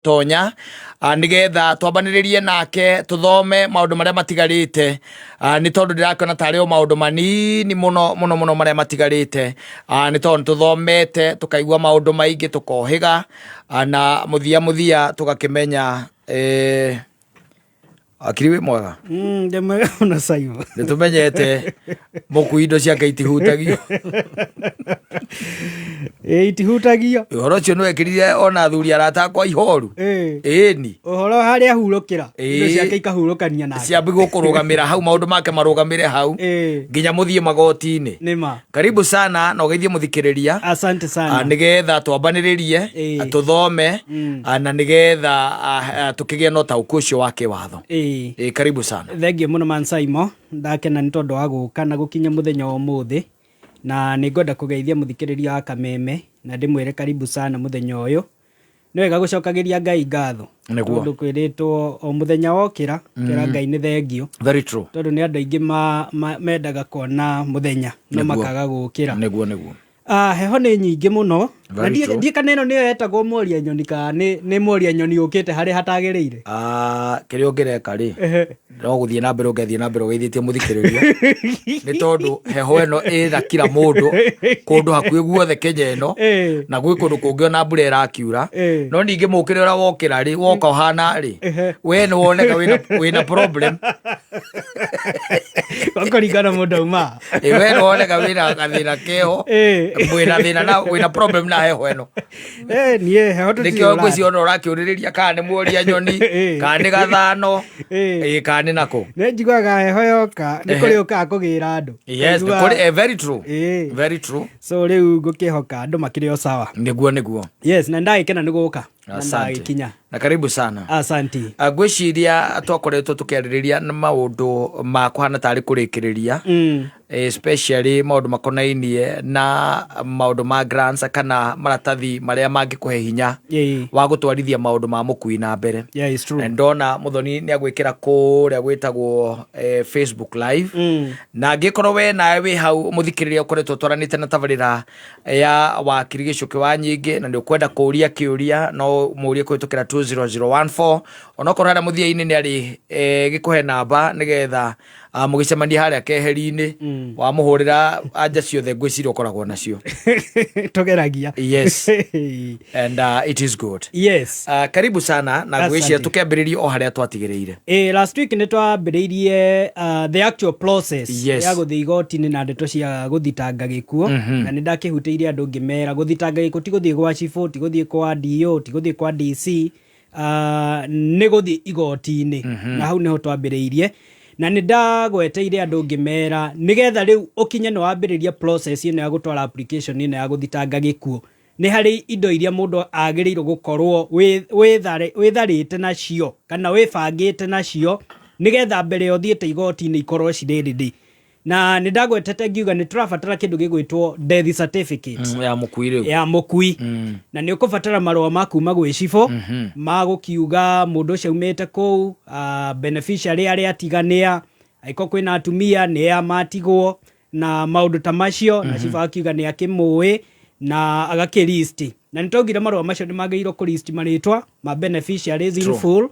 Tonya nĩgetha twambanĩrĩrie nake tũthome maũndũ marĩa matigarĩte, nĩ tondũ ndĩrakĩona tarĩ o maũndũ manini mũno mũno mũno marĩa matigarĩte, nĩ tondũ nĩ tũthomete tũkaigua maũndũ maingĩ, tũkohĩga, na mũthia mũthia tũgakĩmenya. Akiri, wĩ mwega? Ndĩ mwega mũno, Simon. Nĩ tũmenyete mũkui indo ciake itihutagio. Ĩ, itihutagio. Ũhoro ũcio nĩ wekĩrire ona athuri arata akwa ihoru. Ĩni. Ũhoro harĩa ahurũkĩra, indo ciake ikahurũkania nake. Ciambi gũkũrũgamĩra hau, maũndũ make marũgamĩre hau nginya mũthiĩ magoti-inĩ. Nĩ ma. Karibu sana na ũgeithie mũthikĩrĩria. Asante sana. Nĩgetha twambanĩrĩrie, tũthome, na nĩgetha tũkĩgĩe na ũtaũku ũcio wa kĩwatho. Ĩĩ, karibu sana. Thengiũ mũno, man Simon. Ndakena nĩ tondũ wa gũka na gũkinya mũthenya wa ũmũthĩ, na nĩ ngwenda kũgeithia mũthikĩrĩria wa Kameme na ndĩmwĩre karibu sana mũthenya ũyũ. Nĩ wega gũcokagĩria Ngai ngatho. Tondũ kwĩrĩtwo o mũthenya wokĩra kĩra Ngai nĩ thengiũ. Very true. Tondũ nĩ andũ aingĩ mendaga kuona mũthenya no makaga gũkĩra. Nĩguo nĩguo. Ah, heho nĩ nyingĩ mũno na Very true. ndiĩ kana ĩno nĩyo yetagwo moria nyoni kana nĩ moria nyoni yũkĩte harĩa hatagĩrĩire. Ah, kĩrĩa ũngĩreka rĩ, no gũthiĩ na mbere, ũngethiĩ na mbere ũgeithĩtie mũthikĩrĩria, nĩ tondũ heho ĩno ĩna kila mũndũ kũndũ hakuhĩ guothe Kenya ĩno, na gwĩ kũndũ kũngĩ ona mbura ĩrakiura. No ningĩ mũkĩre ũrĩa wokĩra rĩ, woka ũhana rĩ, we nĩ woneka wĩna problem. Kũringana mũndũ auma. Ĩ, we nĩ woneka wĩna gathĩna keho. Wĩna thĩna na wĩna problem na heho ĩno. Niĩ heho tũtirĩ Nĩkĩo ũrata. ngwĩciria ona ũrakĩũrĩrĩria kana nĩ muoria nyoni, kana nĩ gathano, kana nĩ nakũ. Nĩ njiguaga heho yoka nĩ kũrĩ ũkaga kũgĩra andũ. Yes, Ngaigua- very true. Very true. So rĩu ngũkĩhoka andũ makĩrĩ o sawa. Nĩguo nĩguo. Yes, na ndagĩkena nĩ gũka na Asante. ndagĩkinya. Na karibu sana. Asanti. Ngwĩciria twakoretwo tũkĩarĩrĩria na maũndũ ma kũhana tarĩ kũrĩkĩrĩria, especially maũndũ makonainie na maũndũ ma grants kana maratathi marĩa mangĩkũhe hinya wa gũtwarithia maũndũ ma mũkui na mbere. Yeah, it's true. Na ndona Mũthoni nĩ agwĩkĩra kũrĩa gwĩtagwo Facebook Live, na angĩkorwo we nawe wĩ hau mũthikĩrĩria ũkoretwo twaranĩte na tabarĩra ya Wakiri Gĩcũkĩ wa Nyingĩ na nĩ ũkwenda kũũria kĩũria, no mũũrie kũhĩtũkĩra 20014, onokorwo harĩa mũthia-inĩ nĩ arĩ gĩkũhe namba nĩgetha mũgĩcemania harĩa keheri-inĩ, wamũhũrĩra anja ciothe ngwĩciria ũkoragwo nacio. Tũgeragia. Yes, and it is good. Karibu sana na ngwĩciria Asante. tũkĩambĩrĩria o harĩa twatigĩrĩire. Last week nĩ twambĩrĩirie the actual process ya gũthiĩ igoti-inĩ na ndeto cia gũthitanga gĩkuũ, na nĩ ndakĩhutĩirie andũ ngĩmera gũthitanga gĩkuũ ti gũthiĩ gwa cibũ, ti gũthiĩ kwa DO, ti gũthiĩ kwa DC, nĩ gũthiĩ igoti-inĩ. Na hau nĩho twambĩrĩirie na nĩ ndagweteire andũ ngĩmera nĩgetha rĩu ũkinye nĩ wambĩrĩria process ĩno ya gũtwara application ĩno ya gũthitanga gĩkuũ, nĩ harĩ indo iria mũndũ agĩrĩirwo gũkorwo wĩtharĩte nacio kana wĩbangĩte nacio nĩgetha mbere ya ũthiĩte igoti-inĩ ikorwo cirĩ ready. Na nĩ ndagwetete ngiuga nĩ tũrabatara kĩndũ gĩgwĩtwo death certificate. Ya mũkui rĩu. Ya mũkui. Na nĩ ũkũbatara marũa ma kuma gwĩ cibũ ma gũkiuga mũndũ ũcio aumĩte kũu, beneficiary arĩa atiganĩa, angĩkorwo kwĩna atumia nĩ a matigwo na maũndũ ta macio, na cibũ akiuga nĩ akĩmũĩ na agakĩ-list. Na nĩ twaugire marũa macio nĩ magĩrĩirwo kũ-list marĩtwa ma beneficiaries in full.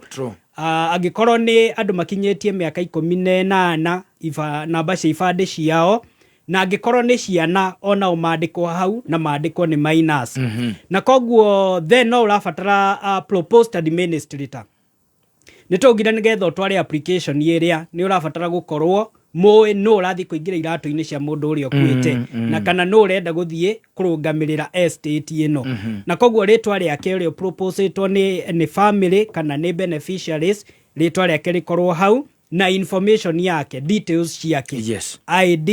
Angĩkorwo nĩ andũ makinyĩtie mĩaka 18, namba cia ibandĩ ciao, na angĩkorwo nĩ ciana onao mandĩkwo hau na mandĩkwo nĩ minors. Na koguo then no ũrabatara proposed administrator. Nĩ twaugire nĩgetha ũtware application ĩrĩa nĩ ũrabatara gũkorwo mũĩ nũ ũrathiĩ kũingĩra iratũ-inĩ cia mũndũ ũrĩa ũkuĩte, na kana nũ ũrenda gũthiĩ kũrũgamĩrĩra estate ĩno. Na koguo rĩtwa rĩake ũrĩa proposĩtwo nĩ family kana nĩ beneficiaries, rĩtwa rĩake rĩkorwo hau na information yake, details ciake, ID,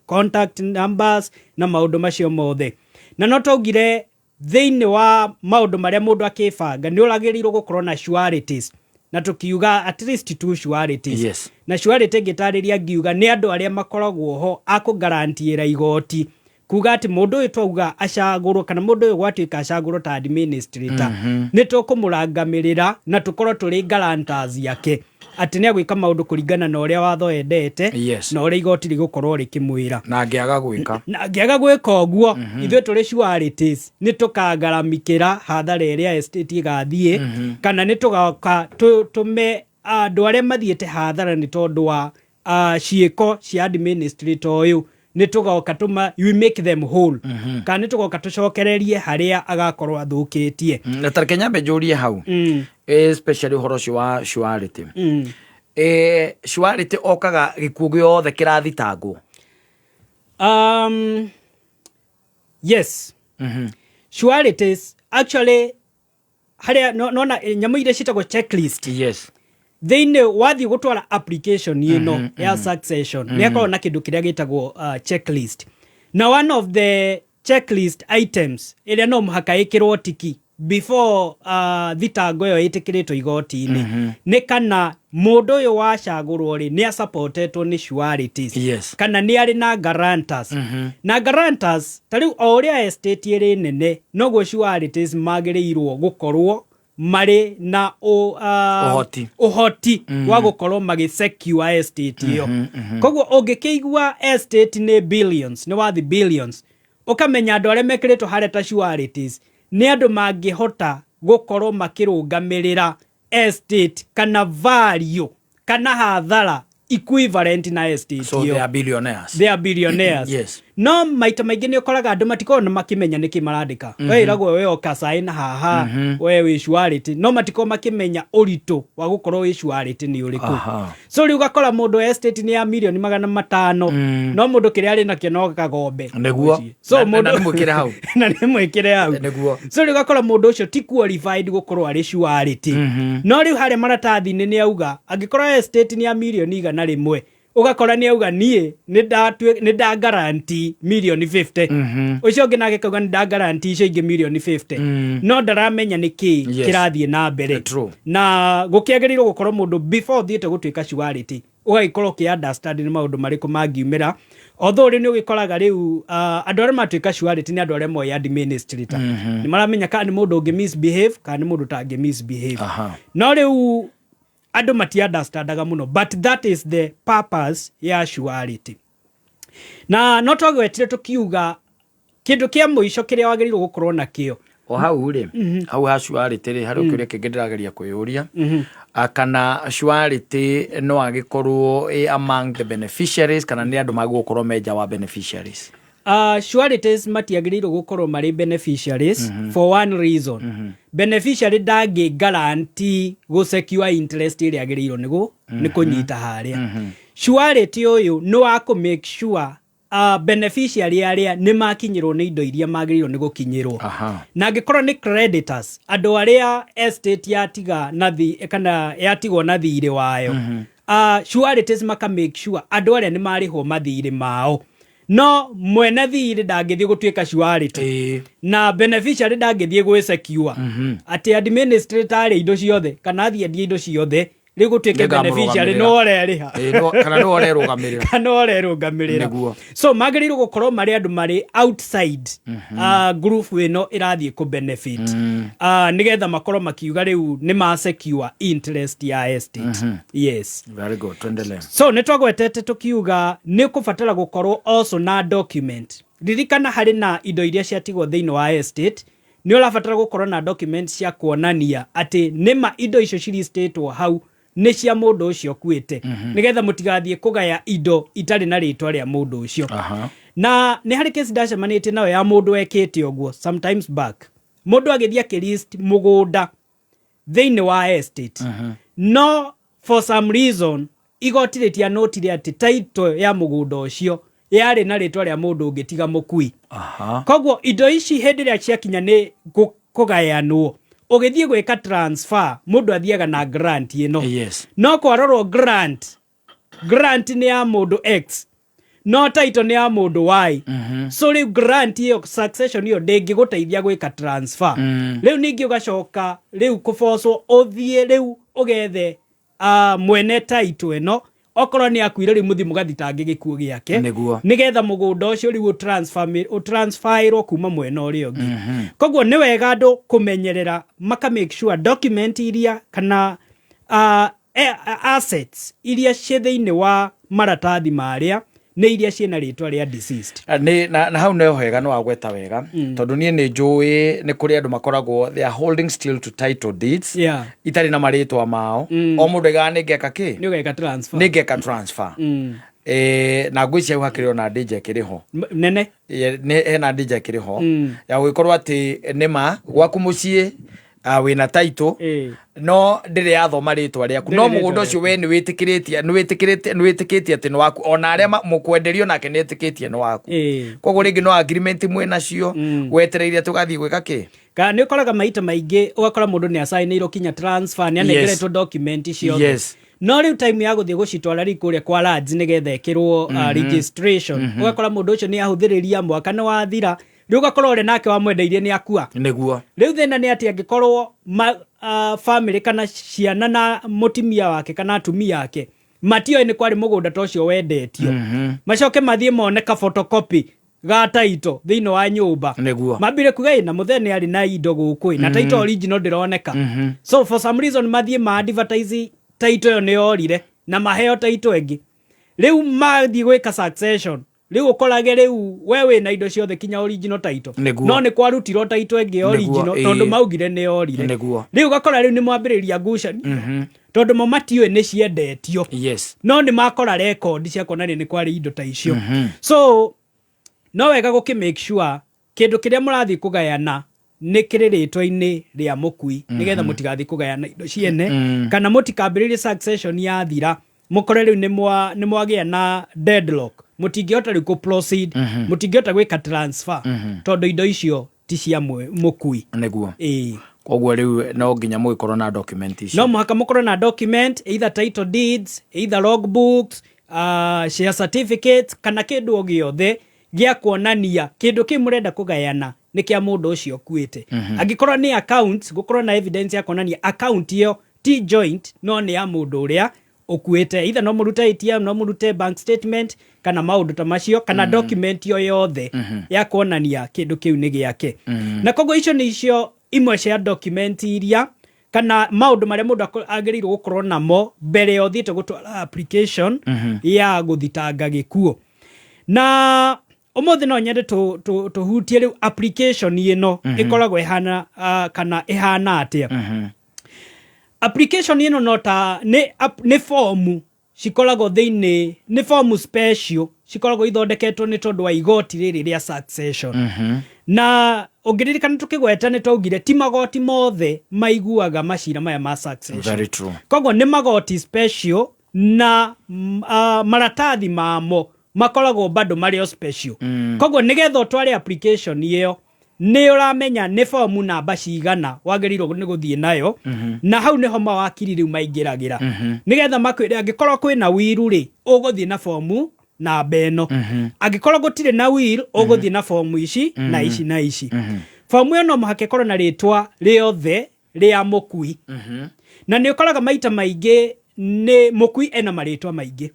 contact numbers na maũndũ macio mothe. Na no twaugire thĩinĩ wa maũndũ marĩa mũndũ akĩbanga nĩ ũragĩrĩirwo gũkorwo na sureties, na tũkiuga at least two sureties. Na surety ngĩtarĩria ngiuga nĩ andũ arĩa makoragwo ho a kũgarantiĩra igoti kuga atĩ mũndũ ũyũ twauga acagũrwo kana mũndũ ũyũ gwatuĩka acagũrwo ta administrator, nĩ tũkũmũrangamĩrĩra na tũkorwo tũrĩ guarantors yake. Atĩ nĩ agwĩka maũndũ kũringana na ũrĩa watho endete na ũrĩa igoti rĩgũkorwo rĩkĩmwĩra. Na angĩaga gwĩka? Na angĩaga gwĩka ũguo, ithuĩ tũrĩ sureties nĩ tũkangaramikĩra hathara ĩrĩa estate ĩgathiĩ, kana nĩ tũgoka tũme andũ arĩa mathiĩte hathara nĩ tondũ wa ciĩko cia administrator ũyũ, nĩ tũgoka tũma we make them whole, kana nĩ tũgoka tũcokererie harĩa agakorwo athũkĩtie. Na tareke nyambe njũrie hau, especially ũhoro ũcio wa surety. Surety okaga gĩkuũ gĩothe kĩrathitangwo? Yes. Sureties actually harĩa nona nyamũ iria ciĩtagwo checklist thĩinĩ wathiĩ gũtwara application ĩno ya succession, nĩ hakoragwo na kĩndũ kĩrĩa gĩtagwo checklist, na one of the checklist items ĩrĩa no mũhaka ĩkĩrwo tiki before thitango ĩyo ĩtĩkĩrĩtwo igoti-inĩ nĩ kana mũndũ ũyũ wacagũrwo rĩ, nĩ asupportetwo nĩ sureties kana nĩ arĩ na guarantors. Na guarantors, ta rĩu o ũrĩa estate ĩrĩ nene, noguo sureties magĩrĩirwo gũkorwo marĩ na Ũhoti. Ũhoti wa gũkorwo magĩ secure estate ĩyo. Koguo ũngĩkĩigua estate nĩ billions, nĩ wathi billions, ũkamenya andũ arĩa mekĩrĩtwo harĩa ta sureties nĩ andũ mangĩhota gũkorwo makĩrũgamĩrĩra estate kana value kana hathara equivalent na estate So ĩyo. They are billionaires. They are billionaires. No maita maingĩ nĩ ũkoraga andũ matikoragwo na makĩmenya nĩkĩ marandĩka. We ĩragwo we oka sign haha, we wĩ surety, no matikoragwo makĩmenya ũritũ wa gũkorwo wĩ surety nĩ ũrĩkũ. So rĩu ũgakora mũndũ estate nĩ ya mirioni 500, no mũndũ kĩrĩa arĩ nakĩo no kagombe. So Na nĩ mwĩkĩre hau. Na nĩ mwĩkĩre hau. So rĩu ũgakora mũndũ ũcio ti qualified gũkorwo arĩ surety, no rĩu harĩa maratathi-inĩ nĩ auga angĩkorwo estate nĩ ya mirioni 100, ũgakora nĩ auga niĩ nĩ nda guarantee mirioni 50, ũcio ũngĩ nake kauga nĩ nda guarantee icio ingĩ mirioni 50, no ndaramenya nĩ kĩ kĩrathiĩ na mbere. Na gũkĩagĩrĩirwo gũkorwo mũndũ before ũthiĩte gũtuĩka surety ũgagĩkorwo ũkĩ understand nĩ maũndũ marĩkũ mangiumĩra, although rĩu nĩ ũgĩkoraga rĩu andũ arĩa matuĩka surety nĩ andũ arĩa moĩ administrator, nĩ maramenya kana nĩ mũndũ ũngĩ misbehave kana nĩ mũndũ ũtangĩ misbehave. No rĩu andũ mati understandaga mũno, but that is the purpose ya surety. Na no twagwetire tũkiuga kĩndũ kĩa mũico kĩrĩa wagĩrĩirwo gũkorwo nakĩo. O hau rĩ, hau ha surety rĩ, harĩ kĩũria kĩngĩ ndĩrageria kwĩyũria. Kana surety no agĩkorwo ĩ among the beneficiaries, kana nĩ andũ magũkorwo me nja wa beneficiaries? Sureties matiagĩrĩirwo gũkorwo marĩ beneficiaries for one reason: beneficiary ndangĩ guarantee gũ secure interest ĩrĩa agĩrĩirwo nĩ kũnyita harĩa. Surety ũyũ nĩ wa kũ make sure beneficiary arĩa nĩ makinyĩrwo nĩ indo iria magĩrĩirwo nĩ gũkinyĩrwo. Na angĩkorwo nĩ creditors, andũ arĩa estate yatiga na thi kana yatigwo na thirĩ wayo, sureties maka make sure andũ arĩa nĩ marĩhwo mathirĩ mao, no mwene thirĩ ndangĩthiĩ gũtuĩka surety na beneficiary ndangĩthiĩ gwĩ secure atĩ administrator arĩ indo ciothe kana athiĩ endie indo ciothe, rĩu gũtuĩke beneficiary Nĩngamũrũgamĩrĩra. no ũrerĩha. Ĩĩ, kana nĩwe ũrerũgamĩrĩra. Kana ũrerũgamĩrĩra. So magĩrĩirwo gũkorwo marĩ andũ marĩ outside group ĩno ĩrathiĩ kũ benefit, nĩgetha makorwo makiuga rĩu nĩ ma secure interest ya estate. Yes. Very good, tuendelee. So nĩ twagwetete tũkiuga nĩ kũbatara gũkorwo also na document. Ririkana harĩ na indo iria ciatigwo thĩinĩ wa estate, nĩ ũrabatara gũkorwo na document cia kuonania atĩ nĩma indo icio ciristĩtwo hau nĩ cia mũndũ ũcio ũkuĩte, nĩgetha mũtigathiĩ kũgaya indo itarĩ na rĩtwa rĩa mũndũ ũcio. Na nĩ harĩ kesi ndacemanĩtie nayo ya mũndũ wekĩte ũguo sometimes back, mũndũ agĩthiĩ akĩlist mũgũnda thĩinĩ wa estate, no for some reason igoti rĩtianotire atĩ title ya mũgũnda ũcio yarĩ na rĩtwa rĩa mũndũ ũngĩ tiga mũkui. Koguo indo ici hĩndĩ ĩrĩa ciakinya nĩ kũgayanwo, ũgĩthiĩ gwĩka transfer, mũndũ athiaga na grant ĩno. No kwarorwo grant nĩ ya mũndũ X, no title nĩ ya mũndũ Y. So rĩu grant ĩyo, succession ĩyo ndĩngĩgũteithia gwĩka transfer. Rĩu ningĩ ũgacoka rĩu kũbocwo ũthiĩ rĩu ũgethe mwene title ĩno, okorwo nĩ akuire, rĩu mũthiĩ mũgathitange gĩkuũ gĩake nĩgetha mũgũnda ũcio rĩu ũtransferirwo kuma mwena ũrĩa ũngĩ. Koguo nĩ wega andũ kũmenyerera maka make sure document iria kana Assets iria ciĩ thĩinĩ wa maratathi marĩa nĩ iria ciĩna rĩtwa rĩa deceased. Nĩ na hau nĩho hega nĩ wagweta wega, tondũ niĩ nĩ njũĩ nĩ kũrĩ andũ makoragwo, they are holding still to title deeds itarĩ na marĩtwa mao. O mũndũ aigaga nĩ ngeka kĩ? Nĩ ũgeka transfer. Nĩ ngeka transfer. Na ngwĩciria hau hakĩrĩ ona danger ĩkĩrĩ ho. Nene. Nĩ hena danger ĩkĩrĩ ho ya gũgĩkorwo atĩ nĩma gwaku mũciĩ wĩna title no ndĩrĩ yathoma rĩtwa rĩaku, no Ndĩrĩ rĩtwa. Mũgũnda ũcio we nĩ wĩtĩkĩrĩtie nĩ wĩtĩkĩtie atĩ nĩ waku, ona arĩa mũkwenderio nake nĩ etĩkĩtie nĩ waku. Koguo rĩngĩ no agreement mwĩ nacio, wetereire tũgathiĩ gwĩka kĩ? Kana nĩ ũkoraga maita maingĩ ũgakora mũndũ nĩ acainĩirwo kinya transfer, nĩ anengeretwo document ciothe, no rĩu time ya gũthiĩ gũcitwara rĩu kũrĩa kwa lands nĩgetha ĩkĩrwo registration, ũgakora mũndũ ũcio nĩ ahũthĩrĩria, mwaka nĩ wathira, rĩu ũgakora ũrĩa nake wamwendeirie nĩ akua. Rĩu thĩna nĩ atĩ angĩkorwo family kana ciana na mũtimia wake kana atumia ake matioĩ nĩ kwarĩ mũgũnda ta ũcio wendetio, macoke mathiĩ mone ka photocopy ga title thĩinĩ wa nyũmba, mambire kuga ĩ na mũthee nĩ arĩ na indo gũkũ ĩ na title original ndĩroneka. So for some reason mathiĩ ma advertise title ĩyo nĩ yorire na maheo title ĩngĩ. Rĩu mathiĩ gwĩka succession, rĩu ũkorage rĩu we wĩna indo ciothe kinya original title, no nĩ kwarutirwo title ĩngĩ original tondũ maugire nĩ yorire. Rĩu ũgakora rĩu nĩ mwambĩrĩria ngucanio tondũ mo matiũĩ nĩ ciendetio, no nĩ makora record cia kuonania nĩ kwarĩ indo ta icio. So no wega gũkĩ make sure kĩndũ kĩrĩa mũrathiĩ kũgayana nĩ kĩrĩ rĩtwa-inĩ rĩa mũkui, nĩgetha mũtigathiĩ kũgayana indo ciene kana mũtikambĩrĩrie succession yathira mũkore rĩu nĩ mwagĩa na deadlock, mũtingĩhota rĩu kũ proceed, mũtingĩhota gwĩka transfer tondũ indo icio ti cia mũkui. Ĩĩ. Koguo rĩu no nginya mũgĩkorwo na document icio. No mũhaka mũkorwo na document, either title deeds, either logbooks, share certificates, kana kĩndũ o gĩothe gĩa kuonania kĩndũ kĩu mũrenda kũgayana nĩ kĩa mũndũ ũcio ũkuĩte. Angĩkorwo nĩ account, gũkorwo na evidence ya kuonania account ĩyo ti joint no nĩ ya mũndũ ũrĩa ũkuĩte. Either no mũrute ATM, no mũrute bank statement kana maũndũ ta macio, kana document o yothe ya kuonania kĩndũ kĩu nĩ gĩake. Na koguo icio nĩ icio imwe cia document iria kana maũndũ marĩa mũndũ agĩrĩirwo gũkorwo namo mbere ya ũthiĩte gũtwara application ya gũthitanga gĩkuũ. Na ũmũthĩ no nyende tũhutie rĩu application ĩno ĩkoragwo ĩhana kana ĩhana atĩa. Application ĩno no ta nĩ fomu cikoragwo thĩinĩ, nĩ fomu special cikoragwo ithondeketwo nĩ tondũ wa igoti rĩrĩ rĩa succession. Na ũngĩririkana tũkĩgweta nĩ twaugire ti magoti mothe maiguaga macira maya ma succession. Very true. Koguo nĩ magoti special na maratathi mamo makoragwo bado marĩ o special. Koguo nĩgetha ũtware application ĩyo, nĩ ũramenya nĩ fomu namba cigana wagĩrĩirwo nĩ gũthiĩ nayo. Na hau nĩho mawakiri rĩu maingĩragĩra nĩgetha makwĩre angĩkorwo kwĩna will rĩ, ũgũthiĩ na fomu namba ĩno, angĩkorwo gũtirĩ na will, ũgũthiĩ na fomu ici na ici na ici. Fomu ĩyo no mũhaka ĩkorwo na rĩtwa rĩothe rĩa mũkui. Na nĩ ũkoraga maita maingĩ nĩ mũkui ena marĩtwa maingĩ,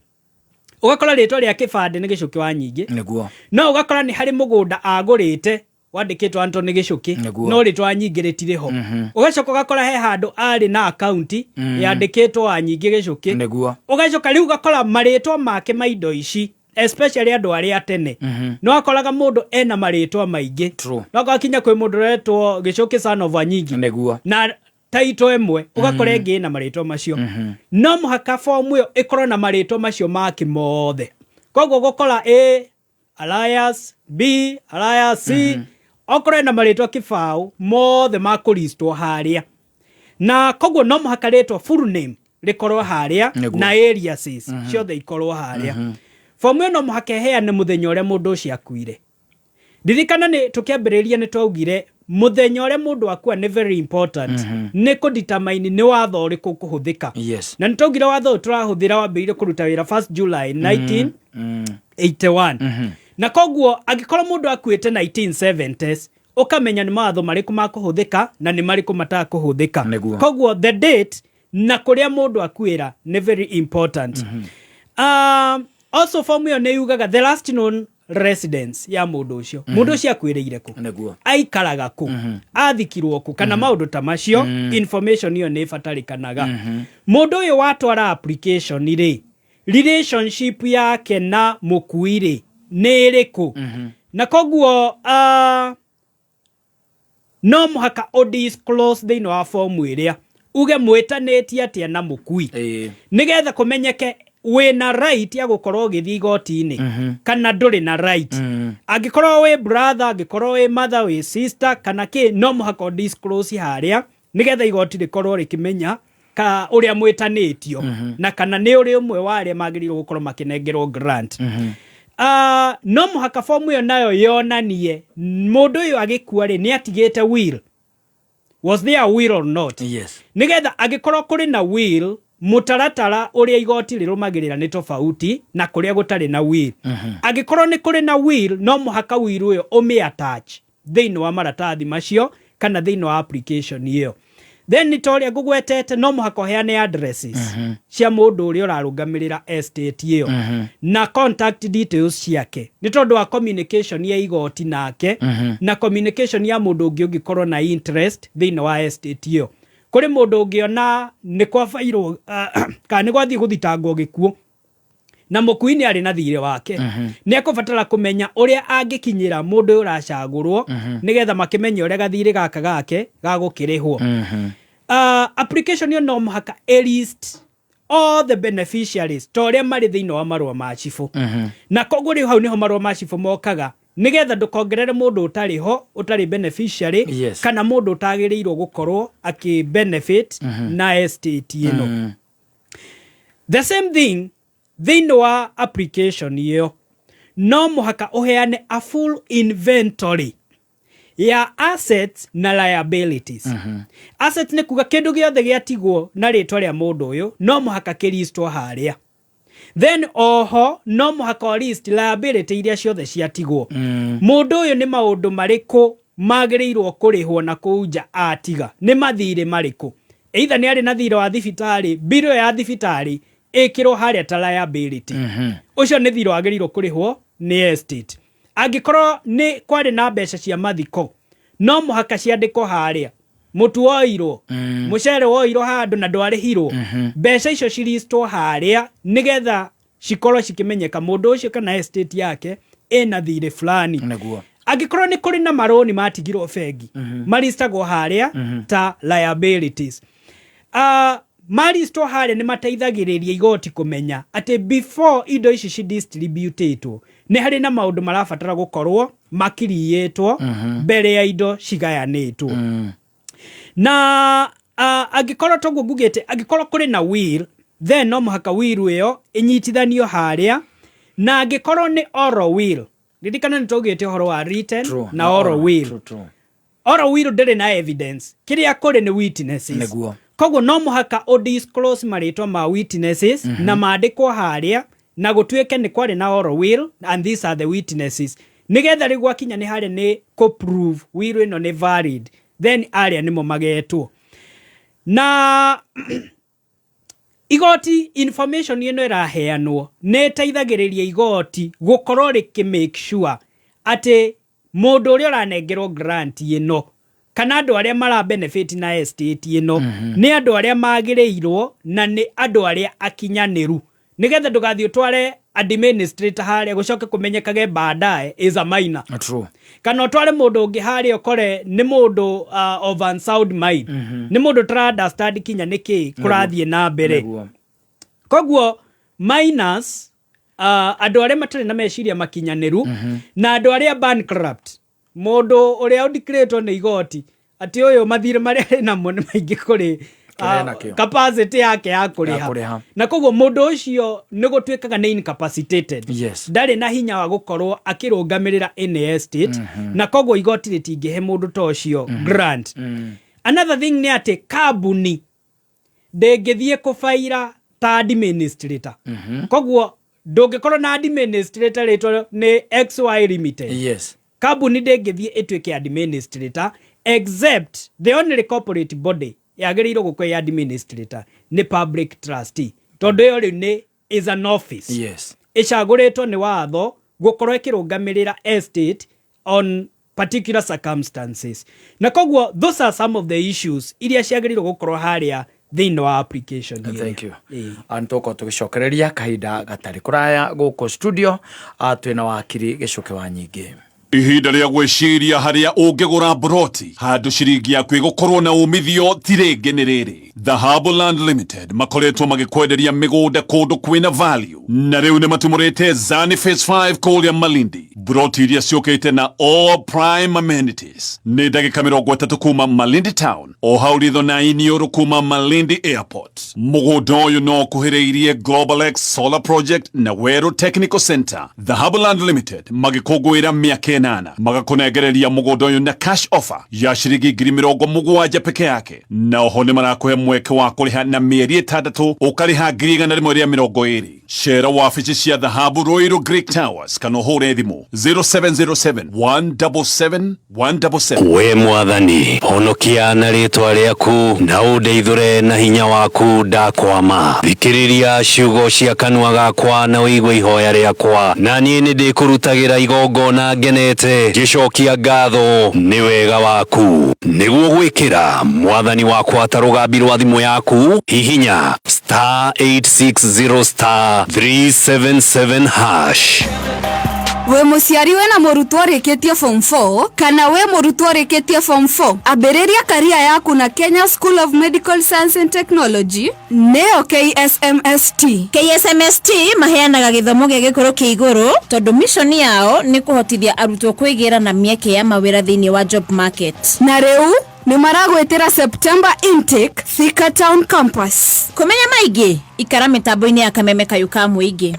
ũgakora rĩtwa rĩa kĩbandĩ nĩ Gĩcũkĩ wa Nyingĩ, no ũgakora nĩ harĩ mũgũnda agũrĩte wandĩkĩtwo Anthony Gĩcũkĩ, no rĩtwa wa Nyingĩ rĩtirĩ ho. Ũgacoka ũgakora he handũ arĩ na akaunti yandĩkĩtwo wa Nyingĩ Gĩcũkĩ. Ũgacoka rĩu ũgakora marĩtwa make ma indo ici, especially andũ arĩa tene, no akoraga mũndũ ena marĩtwa maingĩ. No akorwo kinya kwĩ mũndũ ũretwo Gĩcũkĩ son of Wanyingi na taito ĩmwe ũgakora ĩngĩ ĩna marĩtwa macio. No mũhaka fomu ĩyo ĩkorwo na marĩtwa macio make mothe. Koguo gũkora A alias B alias C, okorwo ena marĩtwa kĩbaũ mothe makũristwo harĩa. Na koguo no mũhaka rĩtwa, full name, rĩkorwo harĩa na aliases ciothe ikorwo harĩa. Fomu ĩyo no mũhaka ĩheane mũthenya ũrĩa mũndũ ũcio akuire. Ririkana nĩ tũkĩambĩrĩria nĩ twaugire mũthenya ũrĩa mũndũ akua nĩ very important nĩ kũdetermine nĩ watho ũrĩkũ ũkũhũthĩka. Na nĩ twaugire watho ũyũ tũrahũthĩra wambĩrĩirie kũruta wĩra 1st July 1981, na koguo angĩkorwo mũndũ akuĩte 1970s, ũkamenya nĩ mawatho marĩkũ makũhũthĩka na nĩ marĩkũ matakũhũthĩka. Koguo the date na kũrĩa mũndũ akuĩra nĩ very important. Also form ĩyo nĩ yugaga the last known Residence ya mũndũ ũcio, mũndũ ũcio akuĩrĩire kũ, aikaraga kũ, athikirwo kũ, kana maũndũ ta macio. Information ĩyo nĩ ĩbatarĩkanaga. Mũndũ ũyũ watwara application rĩ, relationship yake na mũkui rĩ nĩ ĩrĩkũ? Na koguo no mũhaka ũ disclose thĩinĩ wa fomu ĩrĩa uge mwĩtanĩtie atĩa na mũkui, nĩgetha kũmenyeke wĩna right ya gũkorwo ũgĩthiĩ igoti-inĩ kana ndũrĩ na right. Angĩkorwo wĩ brother, angĩkorwo wĩ mother, wĩ sister kana kĩ, no mũhaka ũ disclose harĩa nĩgetha igoti rĩkorwo rĩkĩmenya ka ũrĩa mwĩtanĩtio na kana nĩ ũrĩ ũmwe wa arĩa magĩrĩirwo gũkorwo makĩnengerwo grant. No mũhaka fomu ĩyo nayo yonanie mũndũ ũyũ agĩkua rĩ, nĩ atigĩte will, was there a will or not? Nĩgetha angĩkorwo kũrĩ na will, mũtaratara ũrĩa igoti rĩrũmagĩrĩra nĩ tofauti na kũrĩa gũtarĩ na will. Angĩkorwo nĩ kũrĩ na will, no mũhaka will ũyũ ũmĩ attach thĩinĩ wa maratathi macio kana thĩinĩ wa application ĩyo. Then nĩ ta ũrĩa ngũgwetete, no mũhaka ũheane addresses cia mũndũ ũrĩa ũrarũgamĩrĩra estate ĩyo na contact details ciake, nĩ tondũ wa communication ya igoti nake na communication ya mũndũ ũngĩ ũngĩkorwo na interest thĩinĩ wa estate ĩyo. Kũrĩ mũndũ ũngĩona nĩ kwabairwo kana nĩ gwathiĩ gũthitangwo gĩkuũ na mũkui nĩ arĩ na thirĩ wake, nĩ ekũbatara kũmenya ũrĩa angĩkinyĩra mũndũ ũyũ ũracagũrwo nĩgetha makĩmenye ũrĩa gathirĩ gaka gake gagũkĩrĩhwo. Application ĩyo no mũhaka ĩ-list all the beneficiaries ta ũrĩa marĩ thĩinĩ wa marũa ma cibũ. Na koguo rĩu hau nĩho marũa ma cibũ mokaga, nĩgetha ndũkongerere mũndũ ũtarĩ ho, ũtarĩ beneficiary, kana mũndũ ũtagĩrĩirwo gũkorwo akĩ benefit na estate ĩno. The same thing, thĩinĩ wa application ĩyo no mũhaka ũheane a full inventory ya assets na liabilities. Assets nĩ kuga kĩndũ gĩothe gĩatigwo na rĩtwa rĩa mũndũ ũyũ no mũhaka kĩlistwo harĩa. Then oho no mũhaka o list liability iria ciothe ciatigwo. Mũndũ ũyũ nĩ maũndũ marĩkũ magĩrĩirwo kũrĩhwo na kũu nja atiga, nĩ mathirĩ marĩkũ, either nĩ arĩ na thirĩ wa thibitarĩ, mbirũ ĩyo ya thibitarĩ ĩkĩrwo harĩa ta liability. Ũcio nĩ thirĩ wagĩrĩirwo kũrĩhwo nĩ estate. Angĩkorwo nĩ kwarĩ na mbeca cia mathiko, no mũhaka ciandĩkwo harĩa. Mũtu woirwo, mũcere woirwo handũ na ndwarĩhirwo, mbeca icio ciristwo harĩa nĩgetha cikorwo cikĩmenyeka mũndũ ũcio kana estate yake ĩna thirĩ fulani. Angĩkorwo nĩ kũrĩ na marũni matigirwo bengi, maristagwo harĩa ta liabilities. Maristwo harĩa nĩ mateithagĩrĩria igoti kũmenya atĩ before indo ici cidistributĩtwo nĩ harĩ na maũndũ marabatara gũkorwo makiriyĩtwo mbere ya indo cigayanĩtwo. Na angĩkorwo toguo ngugĩte, angĩkorwo kũrĩ na will, then no mũhaka will ĩyo ĩnyitithanio harĩa. Na angĩkorwo nĩ oral will, ririkana nĩ twaugĩte ũhoro wa written na oral will. True. Oral will ndĩrĩ na evidence, kĩrĩa kũrĩ nĩ witnesses. Koguo no mũhaka ũ disclose marĩtwa ma witnesses na mandĩkwo harĩa na gũtuĩke nĩ kwarĩ na oral will and these are the witnesses, nĩgetha rĩu gwakinya nĩ harĩa nĩ kũ prove will ĩno nĩ valid, then arĩa nĩmo magetwo. Na igoti information ĩno ĩraheanwo nĩ ĩteithagĩrĩria igoti gũkorwo rĩkĩ make sure atĩ mũndũ ũrĩa ũranengerwo grant ĩno kana andũ arĩa mara benefit na estate ĩno nĩ andũ arĩa magĩrĩirwo na nĩ andũ arĩa akinyanĩru, nĩgetha ndũgathiĩ ũtware administrator harĩa gũcoke kũmenyekage baadaye is a minor, kana ũtware mũndũ ũngĩ harĩa ũkore nĩ mũndũ of unsound mind, nĩ mũndũ ũtara understand kinya nĩkĩ kũrathiĩ na mbere. Koguo minors, andũ arĩa matarĩ na meciria makinyanĩru, na andũ arĩa bankrupt, mũndũ ũrĩa ũndikĩrĩtwo nĩ igoti atĩ ũyũ mathirĩ marĩa arĩ namo nĩ maingĩ kũrĩ Kĩrĩa enakĩo. Capacity yake ya Ya kũrĩha. Kũrĩha. Na koguo mũndũ ũcio nĩ gũtuĩkaga nĩ incapacitated, ndarĩ na hinya wa gũkorwo akĩrũgamĩrĩra any estate, na koguo igoti rĩtingĩhe mũndũ ta ũcio grant. Another thing nĩ atĩ kambuni ndĩngĩthiĩ kũbaira ta administrator. Koguo ndũngĩkorwo na administrator rĩtwa nĩ XY Limited. Kambuni ndĩngĩthiĩ ĩtuĩke administrator, except the only corporate body yagĩrĩirwo gũkorwo ĩ administrator nĩ public trustee, tondũ ĩyo rĩu nĩ is an office ĩcagũrĩtwo nĩ watho. Gũkorwo ĩkĩrũgamĩrĩra estate on particular circumstances. Na koguo those are some of the issues iria ciagĩrĩirwo gũkorwo harĩa thĩinĩ wa application ĩrĩa. Thank you. Ĩĩ. Nĩ tũgũkorwo tũgĩcokereria kahinda gatarĩ kũraya gũkũ studio, twĩna wakiri Gĩcũkĩ wa Nyingĩ. Ihinda rĩa gwĩciria harĩa ũngĩgũra broti handũ ciringi yaku ĩgũkorwo na umithio ti rĩngĩ nĩ rĩrĩ. Dhahabu Land Limited makoretwo magĩkwenderia mĩgũnda kũndũ kwĩna value, na rĩu nĩ matumũrĩte Zani Phase 5 kũrĩa Malindi. Broti iria ciũkĩte na all prime amenities nĩ ndagĩka 30 kuma Malindi town, o hau ritho na iniũrũ kuma Malindi Airport. Mũgũnda ũyũ no ũkuhĩrĩirie Global X Solar Project na Weru Technical Center. Dhahabu Land Limited magĩkũngũĩra mĩaka 8 magakũnengereria mũgũnda ũyũ na cash offer ya ciringi 70,000 peke yake, na oho nĩ marakũhe mweke wa kũrĩha na mĩeri 6 ũkarĩha 120,000. Cera wabici cia Dhahabu Ruiru Greek Towers kana ũhũre thimũ 0707 177 177. We mwathani, honokia na rĩtwa rĩaku na ũndeithũre na hinya waku ndakwama. Thikĩrĩria ciugo cia kanua gakwa na ũigue ihoya rĩakwa, na niĩ nĩ ndĩkũrutagĩra igongona ngenete, ngĩcokia ngatho nĩ wega waku. Nĩguo gwĩkĩra mwathani wakwa ta rũgambi rwa thimũ yaku, hihinya star 860 star 377 hash. Wĩ mũciari wĩna mũrutwo ũrĩkĩtie form 4 kana wĩ mũrutwo ũrĩkĩtie form 4, ambĩrĩria career yaku na Kenya School of Medical Science and Technology, nĩyo KSMST. KSMST maheanaga gĩthomo gĩa gĩkĩro kĩa igũrũ tondũ mission yao nĩ kũhotithia arutwo kwĩgĩra na mĩeke ya mawĩra thĩinĩ wa job market. Na rĩu nĩ maragwĩtĩra September intake Thika Town Campus. Kũmenya maingĩ, ikara mĩtambo-inĩ ya Kameme Kayũ ka Mũingĩ.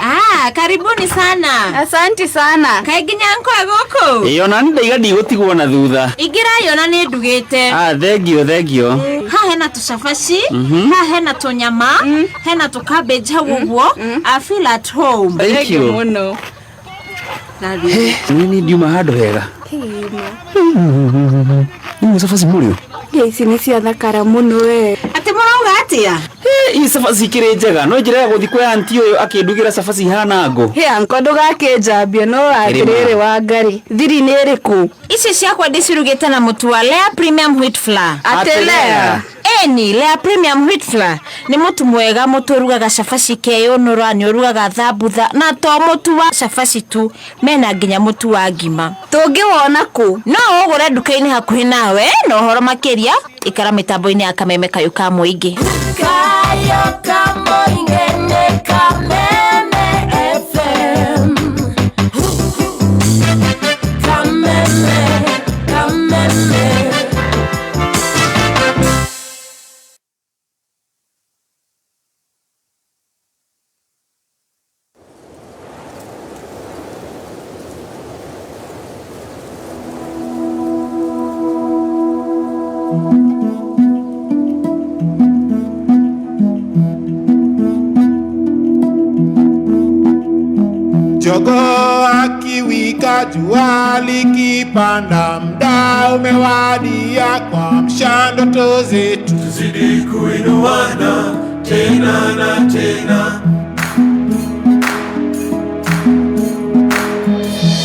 Ah, karibuni sana. Asanti sana. Kaĩ nginya nkwa gũkũ? Ĩĩ, ona nĩ ndaiga ndigũtigwo na thutha. Ingĩra yona nĩ ndugĩte. Ah, thengio, thengio. Haha hena tũcabaci, haha hena tũnyama, hena tũ cabbage hau ũguo. I feel at home. Thank you. Mũno. Nĩ ndiuma handũ hega. Nĩ cabaci mũrĩo. Ici nĩ ciathakara mũno we. Atĩ mũrauga atĩa? Ii cabaci ikĩrĩ njega. No njĩra ya gũthiĩ kwĩ auntie ũyũ akĩndugĩra cabaci ihana ngũ. Hĩ anko ndũgakĩnjambie no atĩrĩrĩ wa Ngarĩ. Thiri nĩ ĩrĩkũ? Ici ciakwa ndĩcirugĩte na mũtu wa Lea Premium Wheat Flour. Atĩ Lea? Eni, Lea Premium Wheat Flour nĩ mũtu mwega, mũtu ũrugaga cabaci keyũnũra, nĩ ũrugaga thambutha, na to mũtu wa cabaci tu, mena nginya mũtu wa ngima. Tũngĩwona kũ? No ũgũre nduka-inĩ hakuhĩ nawe, na ũhoro makĩria ikara mĩtambo-inĩ ya Kameme Kayũ ka Mũingĩ. Kayo ka Mũingĩ nĩ Kameme FM. Kameme, Kameme. Jogoo akiwika, jua likipanda, mda umewadia kuamsha ndoto zetu. Tuzidi kuinuana tena na tena.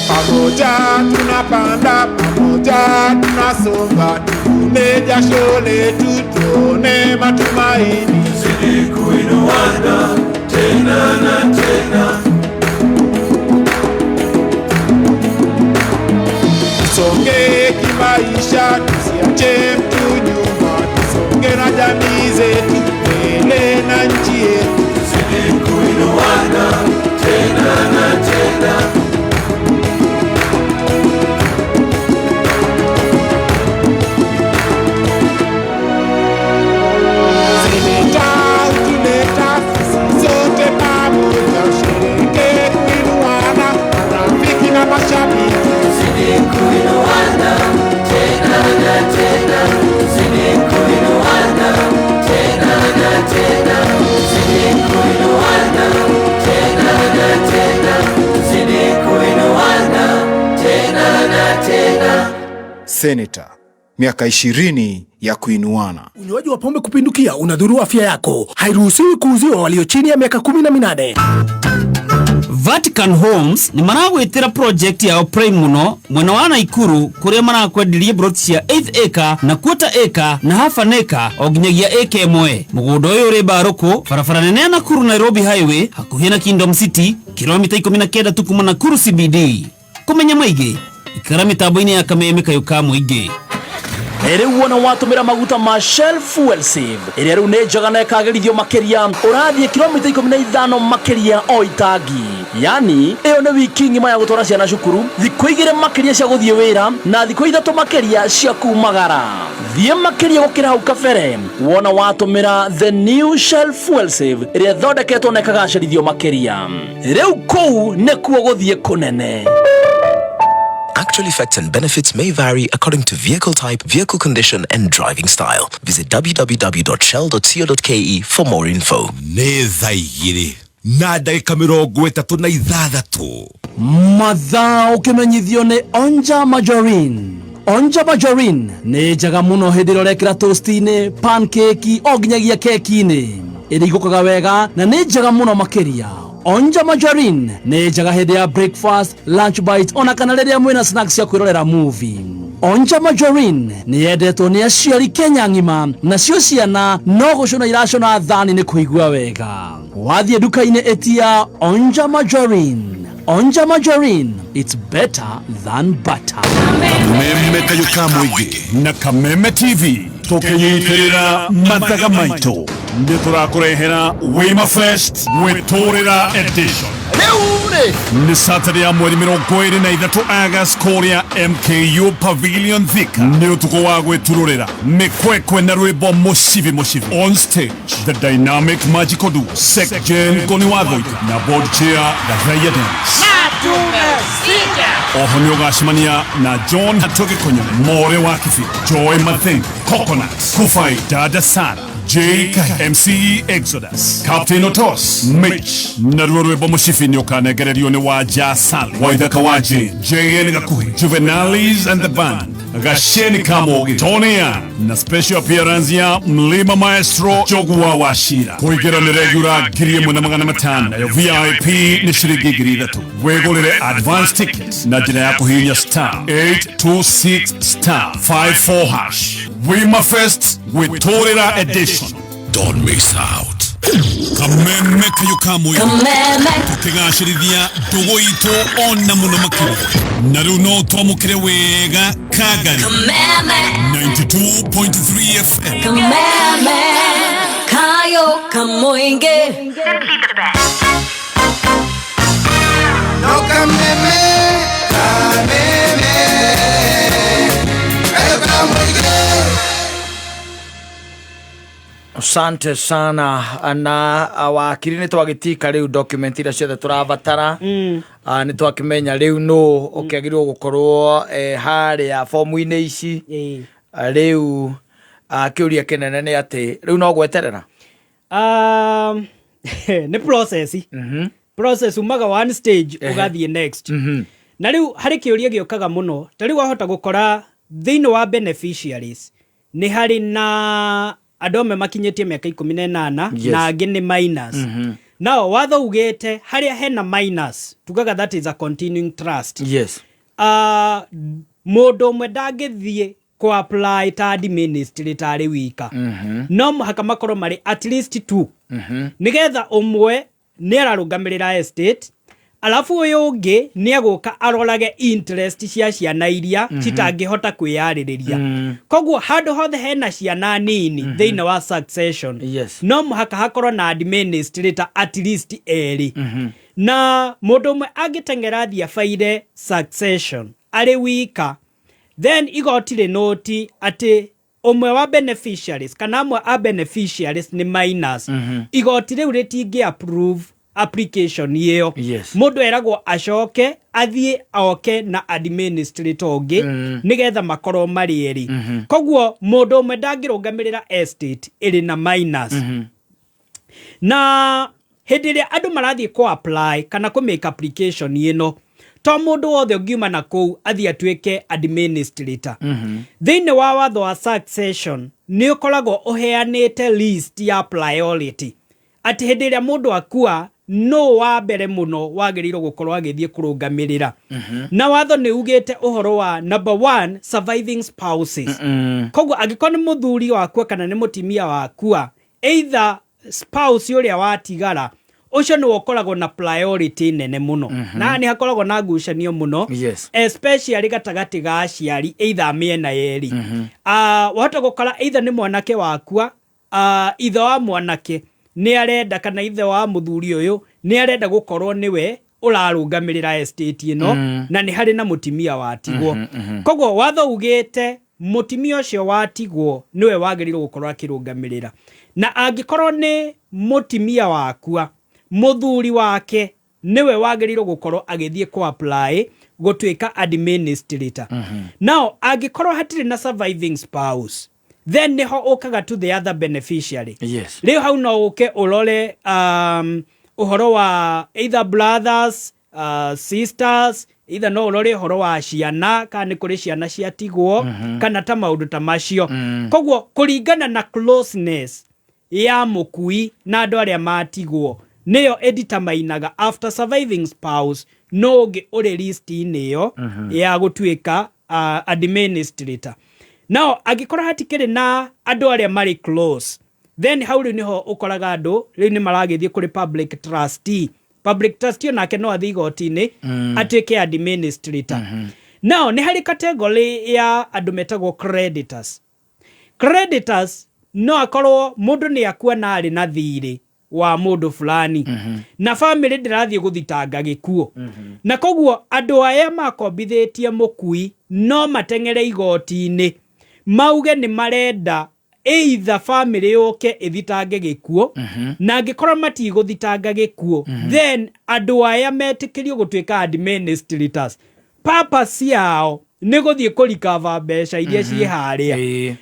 Pamoja tunapanda, pamoja tunasonga, tuvune jasho letu, tuone matumaini. Tuzidi kuinuana tena na tena. Tusonge kimaisha, tusiache mtu nyuma, tusonge na jamii zetu, mbele na nchi yetu. Tuzidi kuinuana tena na tena. Seneta utuleta sisi sote pamoja, ushereke kuinuana, marafiki na mashabiki. Tuzidi kuinuana tena na tena. Tuzidi kuinuana tena na tena. Tuzidi kuinuana tena na tena. Tuzidi kuinuana tena na tena. Seneta, miaka 20 ya kuinuana. Unywaji wa pombe kupindukia unadhuru afya yako. Hairuhusiwi kuuziwa walio chini ya miaka 18. Vatican Homes nĩ maragwĩtĩra project yao prime mũno mwena wa Naikuru kũrĩa marakwenderia plot cia 8 acre na quarter acre na half an acre o nginyagia acre ĩmwe. Mũgũnda ũyũ ũrĩ Mbarũkũ, barabara nene ya Nakuru Nairobi Highway, hakuhĩ na Kingdom City, kilomita 19 tu kuma Nakuru CBD. Kũmenya maingĩ, ikara mĩtambo-inĩ ya Kameme Kayũ ka Mũingĩ. Rĩu wona watũmĩra maguta ma Shell Fuel Save ĩrĩa rĩu nĩ njega na ĩkagĩrithio makĩria, ũrathiĩ kilomita 15 makĩria o itangi. Yani ĩyo nĩ wiki ng'ima ya gũtwara ciana cukuru, thikũ 2 makĩria cia gũthiĩ wĩra, na thikũ 3 makĩria cia kumagara. Thiĩ makĩria gũkĩra hau kabere wona watũmĩra the new Shell Fuel Save ĩrĩa ĩthondeketwo na ĩkagacĩrithio makĩria. Rĩu kũu nĩkuo gũthiĩ kũnene. Actual effects and benefits may vary according to vehicle type, vehicle condition, and driving style. Visit www.shell.co.ke for more info. Nĩ thaa 2 na ndagĩka 36. Mathaa ũkĩmenyithio nĩ Onja Margarine. Onja Margarine nĩ njega mũno hĩndĩ ĩrĩa ũrekĩra toast-inĩ, pancake, o nginyagia keki-inĩ. Ĩrigũkaga wega na nĩ njega mũno makĩria. Onja Margarine nĩ njega hĩndĩ ya breakfast, lunch bite, ona kana rĩrĩa mwĩna snacks cia kwĩrorera movie. Onja Margarine nĩ yendetwo nĩ aciari Kenya ng'ima, nacio ciana no gũcũna iracũna thani nĩ kũigua wega. Wathiĩ nduka-inĩ ĩtia Onja Margarine. Onja Margarine, it's better than butter. Kameme Kayũ ka Mũingĩ na Kameme TV tũkĩnyitĩrĩra mathaga maitũ nĩ tũrakũrehera Wima Fest Gwĩtũrĩra Edition. Nĩ Saturday ya mweri 23 August kũrĩa MKU Pavilion Thika. Nĩ ũtukũ wa gwĩturũrĩra mĩkwekwe na rwĩmbo mũcibi mũcibi. On stage, the dynamic magical duo Sek Jen Ngoni wa Thũita na board chair Gathaiya Dennis. Oho nĩ ũgacemania na John Hatũgĩ Kũnyone, More wa Kibira, Joy Matheng, Coconut, Kufai, Dada Sara, J Kahi, MC Exodus, Captain Otos, Mitch, naruo rwĩmbo mũcibi nĩ ũkanengererio nĩ Wanja Sali, Waithaka wa Jane, JN Gakuhi, Juvenalis and the Band, Gasheni Kamogi, Tony Young, na special appearance ya Mlima Maestro Jogua wa Shira. Kũingĩra nĩ regular 1,500, nayo VIP nĩ ciringi 3,000. Wĩgũrĩre advance ticket na njĩra ya kũhihinya star 826 star 54 hash. Wima Fest Gwĩtũrĩra Edition. Don't miss out. Kameme Kayũ ka Mũingĩ. Kameme. Tũkĩgacĩrithia ndũgũ itũ ona mũno makĩria. Na rĩu no twamũkĩre wega Kangari. Kameme. 92.3 FM. Kameme. Kayo Kamoinge. No kameme, kameme, kayo kamoinge. Asante sana na wakiri nĩ twagĩtika rĩu document iria ciothe tũrabatara. Nĩ twakĩmenya rĩu nũ ũkĩagĩrĩirwo gũkorwo harĩa fomu-inĩ ici. Rĩu kĩũria kĩnene nĩ atĩ rĩu no gweterera. Nĩ process. Process umaga one stage ũgathiĩ next. Na rĩu harĩ kĩũria gĩũkaga mũno, ta rĩu wahota gũkora thĩinĩ wa beneficiaries nĩ harĩ na andũ amwe makinyĩtie mĩaka 18 na angĩ nĩ minors. Nao watho ugĩte harĩa hena minors tugaga that is a continuing trust. Mũndũ ũmwe ndangĩthiĩ kũ apply ta administrator arĩ wika. No mũhaka makorwo marĩ at least two. Nĩgetha ũmwe nĩ ararũgamĩrĩra estate, alafu ũyũ ũngĩ nĩ egũka arorage interest cia ciana iria citangĩhota kwĩyarĩrĩria. Koguo handũ hothe hena ciana nini thĩinĩ wa succession, no mũhaka hakorwo na administrator at least erĩ. Na mũndũ ũmwe angĩteng'era athiĩ abaire succession arĩ wika, then igoti rĩnoti atĩ ũmwe wa beneficiaries kana amwe a beneficiaries nĩ minors. Igoti rĩu rĩtingĩ approve application ĩyo. Mũndũ eragwo acoke athiĩ oke na administrator ũngĩ nĩgetha makorwo marĩ erĩ. Koguo mũndũ ũmwe ndangĩrũgamĩrĩra estate ĩrĩ na minors. Na hĩndĩ ĩrĩa andũ marathiĩ kũ apply kana kũ make application ĩno, to mũndũ wothe ũngiuma na kũu athiĩ atuĩke administrator. Thĩinĩ wa watho wa succession nĩ ũkoragwo ũheanĩte list ya priority, atĩ hĩndĩ ĩrĩa mũndũ akua No wa mbere mũno wagĩrĩirwo gũkorwo agĩthiĩ kũrũngamĩrĩra, na watho nĩ ugĩte ũhoro wa number one, surviving spouses. Koguo angĩkorwo nĩ mũthuri wakua kana nĩ mũtimia wakua, either spouse ũrĩa watigara, ũcio nĩwe ũkoragwo na priority nene mũno. Na nĩ hakoragwo na ngucanio mũno, especially gatagatĩ ga aciari, either mĩena yerĩ. Ah, wahota gũkora either nĩ mwanake wakua, ithe wa mwanake nĩ arenda, kana ithe wa mũthuri ũyũ nĩ arenda gũkorwo nĩwe ũrarũgamĩrĩra estate ĩno, na nĩ harĩ na mũtimia watigwo. Koguo watho ugĩte mũtimia ũcio watigwo nĩwe wagĩrĩirwo gũkorwo akĩrũgamĩrĩra, na angĩkorwo nĩ mũtimia wakua, mũthuri wake nĩwe wagĩrĩirwo gũkorwo agĩthiĩ kũ apply gũtuĩka administrator. Now angĩkorwo hatirĩ na surviving spouse, then nĩho ũkaga to the other beneficiary. Rĩu hau no ũke ũrore ũhoro wa either brothers, sisters, either no ũrore ũhoro wa ciana, kana nĩ kũrĩ ciana ciatigwo, kana ta maũndũ ta macio. Koguo kũringana na closeness ya mũkui na andũ arĩa matigwo, nĩyo ĩditamainaga after surviving spouse no ũngĩ ũrĩ list-inĩ ĩyo ya gũtuĩka administrator. Now angĩkorwo hatikĩrĩ na andũ arĩa marĩ close, then hau rĩu nĩho ũkoraga andũ rĩu nĩ maragĩthiĩ kũrĩ public trustee. Public trustee onake no athiĩ igoti-inĩ atuĩke administrator. Now nĩ harĩ category ya andũ metagwo creditors. Creditors no akorwo mũndũ nĩ akua na arĩ na thirĩ wa mũndũ fulani, na family ndĩrathiĩ gũthitanga gĩkuũ, na koguo andũ aya makombithĩtie mũkui no mateng'ere igoti-inĩ mauge nĩ marenda either family yũke ĩthitange gĩkuũ, na angĩkorwo matigũthitanga gĩkuũ, then andũ aya metĩkĩrio gũtuĩka administrators. Purpose yao nĩ gũthiĩ kũrikava mbeca iria ciĩ harĩa.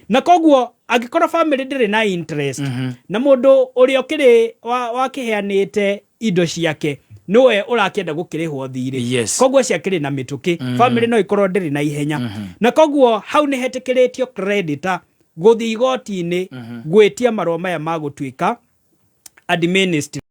Na koguo angĩkorwo family ndĩrĩ na interest, na mũndũ ũrĩa ũkĩrĩ wakĩheanĩte indo ciake nĩwe ũrakĩenda gũkĩrĩhwo thirĩ, koguo ciakĩrĩ na mĩtũkĩ, family no ĩkorwo ndĩrĩ na ihenya, na koguo hau nĩ hetĩkĩrĩtio creditor gũthiĩ igoti-inĩ gwĩtia marũa maya ma gũtuĩka administrator.